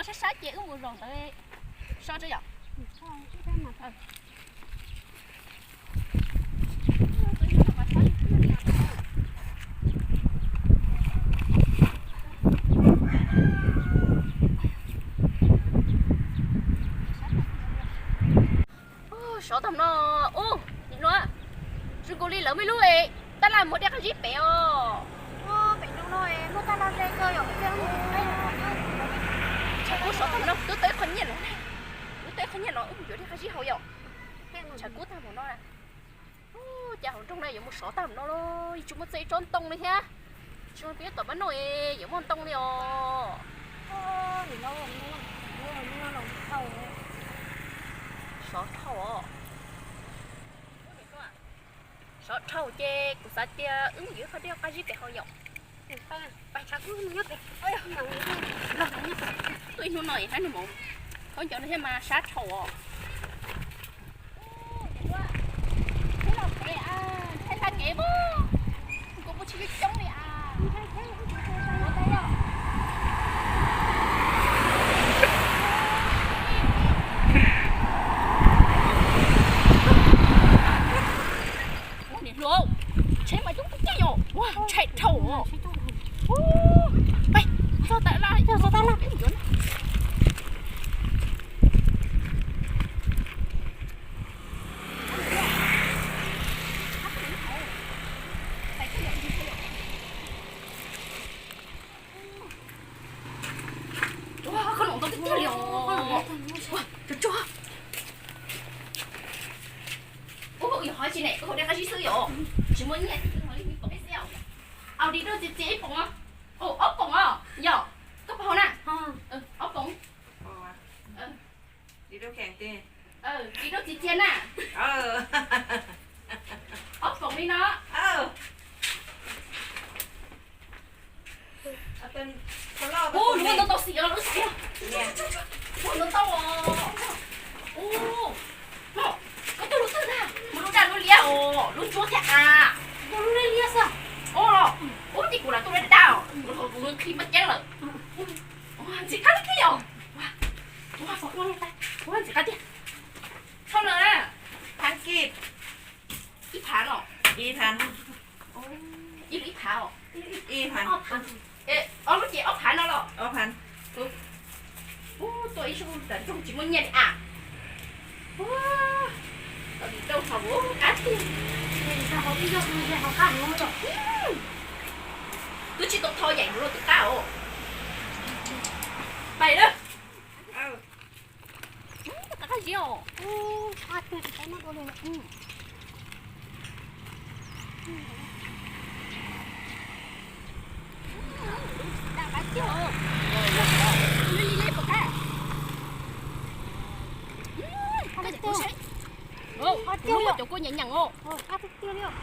Sab sab ces wb mus zaum ntawd so tso yom. Sov tag no, ub, nim no, zoo nkaus li lawv muaj ib lub tab laj muag dej qab zib pem os. Pem no muaj tab laj ze kawg yom. Tshav kub sov tag no, twb tau ib qho nyiaj los, twb tau ib qho nyiaj los wb mus yuav dej qab zib haus yom. Tshav kub tag npaum no. Ub, cas hauv nroog no yuav mus sov tag npaum no los, yeej tsis muaj txog ib tsob ntoo li thiab. Tsis muaj peb tom pab noj es yuav muaj ntoo li os. Sov dhau os. Sov dhau ces kuv xav tias wb mus yuav qhov dej qab zib pem haus yom. Ib hnub no es hab nws mus khaub ncaws no thiab mas sab dhau os. Ntshai hla kev, kuv kuj tsis coob li as. Ua niam hluas, tsheb mas coob tiag tiag yom. Ua ntshai dhau. Peb txog tas laj, txog tas laj. Ua, qhob noom ntau tiag tiag li os. Ua, tsuag tsuag. Ub, yog hov tsis ne, koj haus dej qab zib xwb yom. Tsis muaj nyiaj, pom ib xib. Au, di rau txias txias ib poom os. Ob poom os, yog. Koj puas haus na? Ob poom. Di rau txias txias na. Ob poom li no. Ub, lub ntau ntau xim os, lub xim. Ub, ntau ntau os. Ub, koj tuaj lub twg na? Mus lub daj lub liab os, lub ntsuab thiab as. Ub, lub liab liab xwb. Ub, ub, ces kuv lam tuaj lub daj os, kuv lam kuv mus khi npaj ceeb lawm. Ntxim qab li kiag yom. Ua, ntxim qab tiag. Thauj lawm na. Phav kis. Ib phav no. Ib phav. Ib lub ib phav os. Ib phav. Ob lub ces ob phav no los. Ob phav. Ub, tuaj ib zaug tas nroog tsis muaj nyiaj li as. Ub, tau li rau hauv qab tiag. Twb tsis tau tho yaim hauv los twb qab os. Pais lawm. Qab zib os. Cov kua nyeem nyeem os. Tsis tau pom dua li os,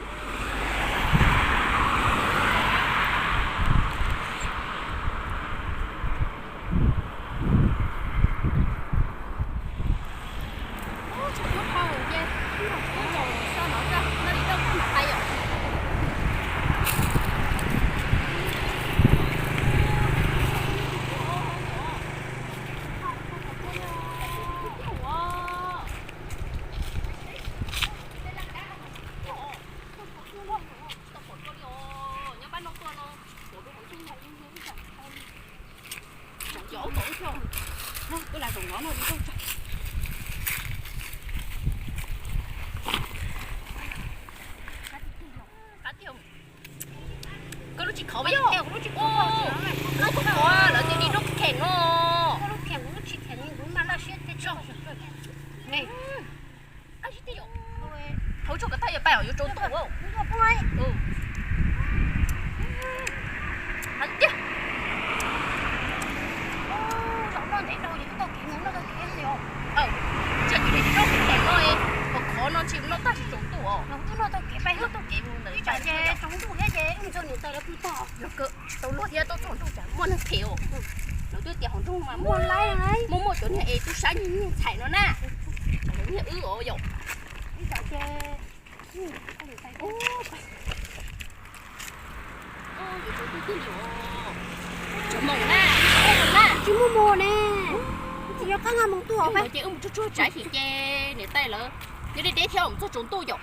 nyob pab no tuaj no, pom dua qhov ntxoog no, ib tsam tau li. Tseem cov aub tom wb thiab. Wb lam zaum no no, tsis tau tsam. Koj lub tsis khov yog? Lub khov, lawv tias di lub khem no. Hauv tsuag ko tag yuav pais os, yuav tsaus ntuj. Hais tiag. Tsam cia li noj kev no, qhov khov no tsis noj tag tsis tsaus ntuj os. Noj tau kev mus ntawd, ib tsam ces tsaus ntuj thiab ces mus txog niam tais lawv pw tag. Los kawg, tsis tau luag thiab, tuaj txog nroog tsam muaj neeg phem os. Lawv twb tias hauv nroog mas muaj, muaj muaj cov niag es tub sab nyiag ntxhais no na. Lawv nyiag wb os yom. Ib tsam ces Tsis muaj mos ne. Tsis yog qab nqa mus tuaj. Ces wb mus tsuag tsuag tsav xim ces niam tais lawv nyob deb deb thiab mus txog tsaus ntuj yom.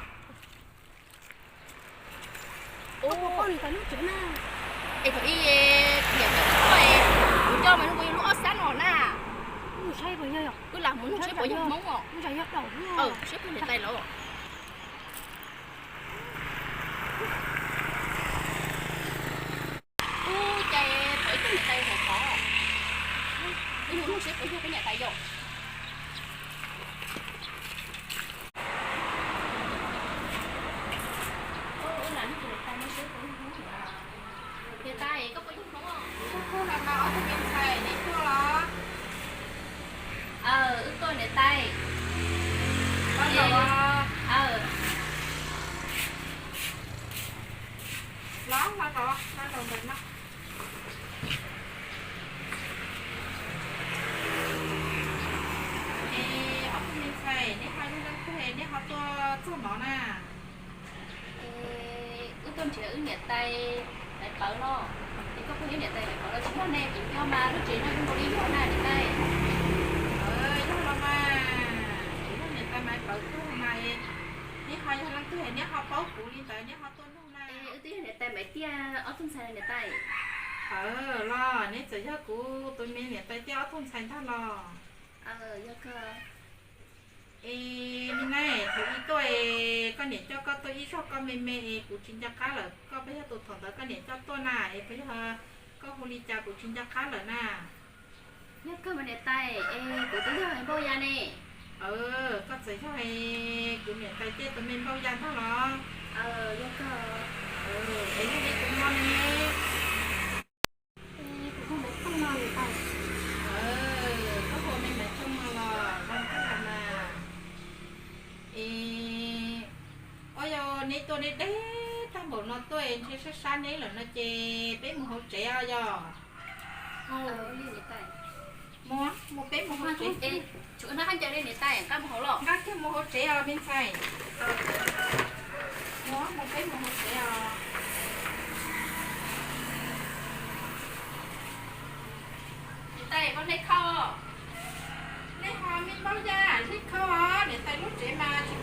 Es thaum ib niam tais tuaj, kuv coj mas lub, lub ob xab no na. Wb lam mus nug seb puas yog Hmoob os. Seb puas niam tais lawv. Ub, cas thaum ib tug niam tais hauv qhov, wb mus nug seb puas yog peb niam tais yom. Niam tais, koj puas yog Hmoob? Koj tuaj los mas ob tug me ntxhais, neb tuaj los? Aw, wb tuaj niam tais. Los, los, los ntawm no. Es ob tug me ntxhais, neb ho yog leej twg es neb ho tuaj txog no na? Wb tuaj nrhiav wb niam tais Maiv Pawv los. Es koj puas yog niam tais Maiv Pawv los tsis yog ne? Kuv yog mas, lub tsev no zoo nkaus li yog na niam tais. Yog los mas, kuv yog niam tais Maiv Pawv tuaj mas. Neb ho yog leej twg es neb ho paub kuv li ntawd neb ho tuaj nug na? Wb twb yog niam tais Maiv Tiaj ob tug ntxhais niam tais. Los neb txawm yog kuv tus me niam tais Tiaj ob tug ntxhais ntag los? Yog kawg. Es me na, thaum ib tuaj es koj niam coj koj tuaj ib zaug koj me me es kuv tsis nco qab lawm, koj puas yog tus thaum ntawd koj niam coj tuaj na, es puas yog koj hu li cas kuv tsis nco qab lawm na? Yog kawg mas niam tais, es kuv twb yog npauj ya ne. Koj txawm yog kuv niam tais Tiaj tus me npauj ya ntag los? Yog kawg. Es yog li tus no ne? Kuv hu Maiv Tooj no niam tais. Koj hu me Maiv Tooj no los zoo kawg mas. Es, ua yog neb tuaj deb deb tag npaum no tuaj es ntshe sab sab neb lawm no ces peb mus hauv tsev os yog. Mus, mus peb mus hauv tsev. Nqa kiag mus hauv tsev os me ntxhais. Mus, mus peb mus hauv tsev os. Niam tais, koj hle khau. Nej ho me npauj ya hle khau os, niam tais lub tsev mas tsis